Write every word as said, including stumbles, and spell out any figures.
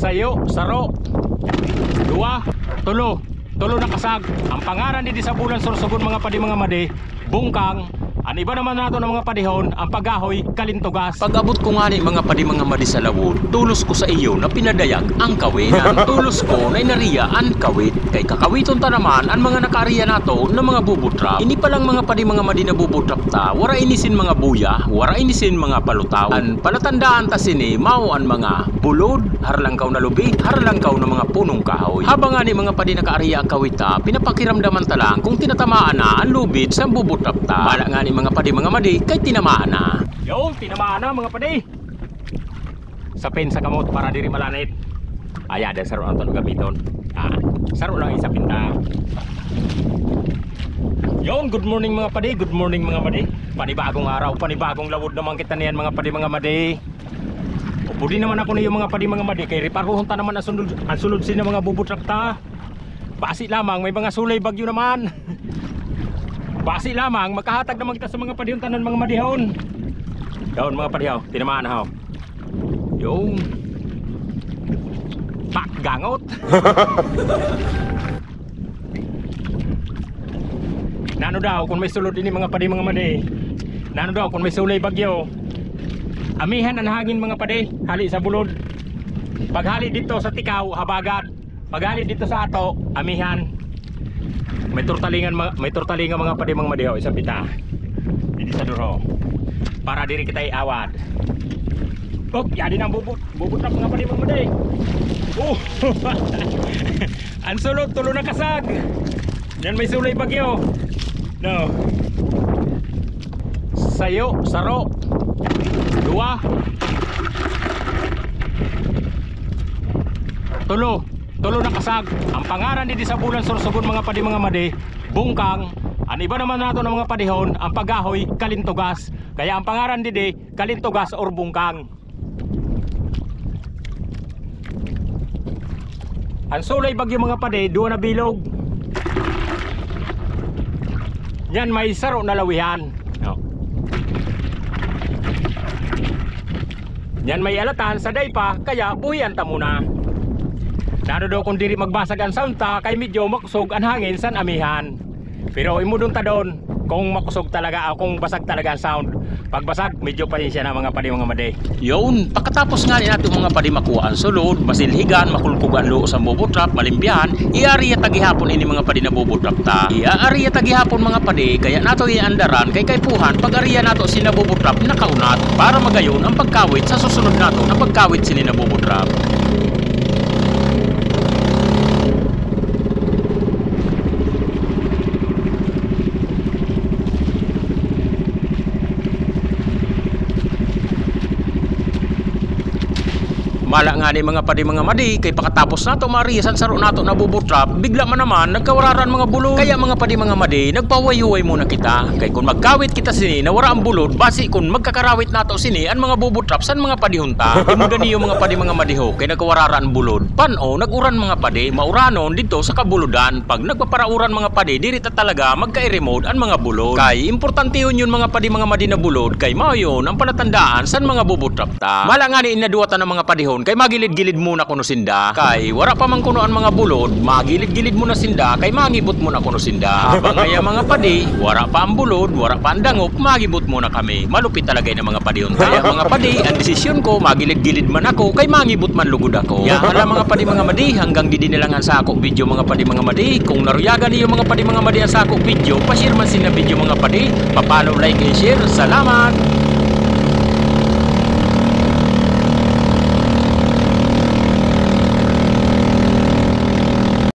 Sayu, saro, duwa, tulo. Tulo na kasag. An pangaran didi sa bulan Sorsogon, mga padi, mga madi, bungkang. An iba naman nato na mga padihon, an pagkahoy, kalintugas. Pag-abot ko ngani, mga padi, mga madi, sa lawod, tulos ko sa iyo na pinadayag an kawit. Tulos ko na inariya an kawit. Kay kakawiton ta naman an mga nakaariya nato na mga bubutrap. Ini pa lang, mga padi, mga madi, na bubutrap ta, wara ini sin mga buya, wara ini sin mga palutaw. An palatandaan ta sini, mao an mga bulod, harlangkaw na lubi, harlangkaw na mga punong kahoy. Habang ngani, mga padi, nakaariya an kawit ta, pinapakiramdaman ta lang kung tinatamaan na an lubid sa bubutrap ta. Mala ngani, mga padi, mga madi, kay tinamaan na. Yo, tinamaan na, mga padi. Sapin sa kamot para diri malanit. Aya, da saro lang ton gamiton. Ah, saro lang isapin ta. Yon, good morning, mga padi, good morning, mga madi. Panibagong araw, panibagong lawod naman kita niyan, mga padi, mga madi. Upudi naman ako niyo, mga padi, mga madi, kay riparuhon ta naman an sunod, an sunod sina mga bubutrap ta. Basi lamang, may mga sulay bagyo naman. Basi lamang, makahatag naman kita sa mga padihon tanan, mga madihon. Yon, mga padihaw, tinamaan na ho. Yung pak gangot. Nano daw kung may sulod ini, mga padi, mga madi? Nano daw kung may sulay bagyo? Amihan an hangin, mga padi, hali sa bulod. Paghali dito sa tikaw, habagat. Paghali dito sa ato, amihan. May turtalingan, ma-, may turtalingan, mga padi, mga madi, ho, isang pita. Didi sa duro. Para diri kita iawad. Oh, yadi na bubut-, bubutrap, mga padi, mga madi. Oh! An sulod, tulo na kasag. Yan may sulay bagyo. No. Sayo, saro. Dua. Tulo. Tulo na kasag. An pangaran didi sa bulan Sorsogon, mga padi, mga madi, bungkang. An iba naman nato na mga padihon, an pagkahoy, kalintugas. Kaya an pangaran didi, kalintugas or bungkang. An sulay bagyo, mga padi, duwa na bilog. Yan may saro na lawihan. No. Yan may alatan sa daypa, kaya buhian ta muna. Nano daw kung diri magbasag an sound ta, kay medyo makusog an hangin san amihan. Pero imudon ta doon kung makusog talaga, ah, kung basag talaga an sound. Pag basag, medyo pasensya na, mga padi, mga madi. Yon, pakatapos ngani nato, mga padi, makuha an sulod, masilhigan, makulkog an loo sa bubutrap, malimpihan, iariya ta gihapon ini, mga padi, na bubutrap ta. Iariya ta gihapon, mga padi, kaya nato iandaran, kay kaipuhan, pag-ariya nato sina bubutrap nakaunat, para magayon an pagkawit sa susunod nato na pagkawit sini na bubutrap. Mala ngani, mga padi, mga madi, kay pakatapos nato maariya san saro nato na bubutrap, bigla man naman nagkawararan mga bulod. Kaya, mga padi, mga madi, nagpawayuway muna kita. Kay kun magkawit kita sini na wara an bulod, basi kun magkakarawit nato sini an mga bubutrap san mga padihon ta. Imuda niyo, mga padi, mga madi, ho, kay nagkawararan an bulod. Pan-o, nag-uran, mga padi, mauranon didto sa kabulodan. Pag nagpaparauran, mga padi, diri ta talaga magkairimod an mga bulod. Kay importantehon yon, mga padi, mga madi, na bulod, kay mao yon an palatandaan san mga bubutrap ta. Mala ngani, inaduwa ta na mga padihon, kay magilid-gilid muna kuno sinda. Kay wara pa man kuno an mga bulod, magilid-gilid muna sinda, kay mangibot muna kuno sinda. Habang aya, mga padi, wara pa an bulod, wara pa an dangop, mangibot muna kami. Malupit talaga ini, mga padihon ta. Kaya, mga padi, an desisyon ko, magilid-gilid man ako, kay mangibot man lugod ako. Ya pala, mga padi, mga madi, hanggang didi na lang an sako video, mga padi, mga madi. Kung naruyagan niyo, mga padi, mga madi, an sako video, pa-share man sina video, mga padi, pa-follow, like, and share. Salamat!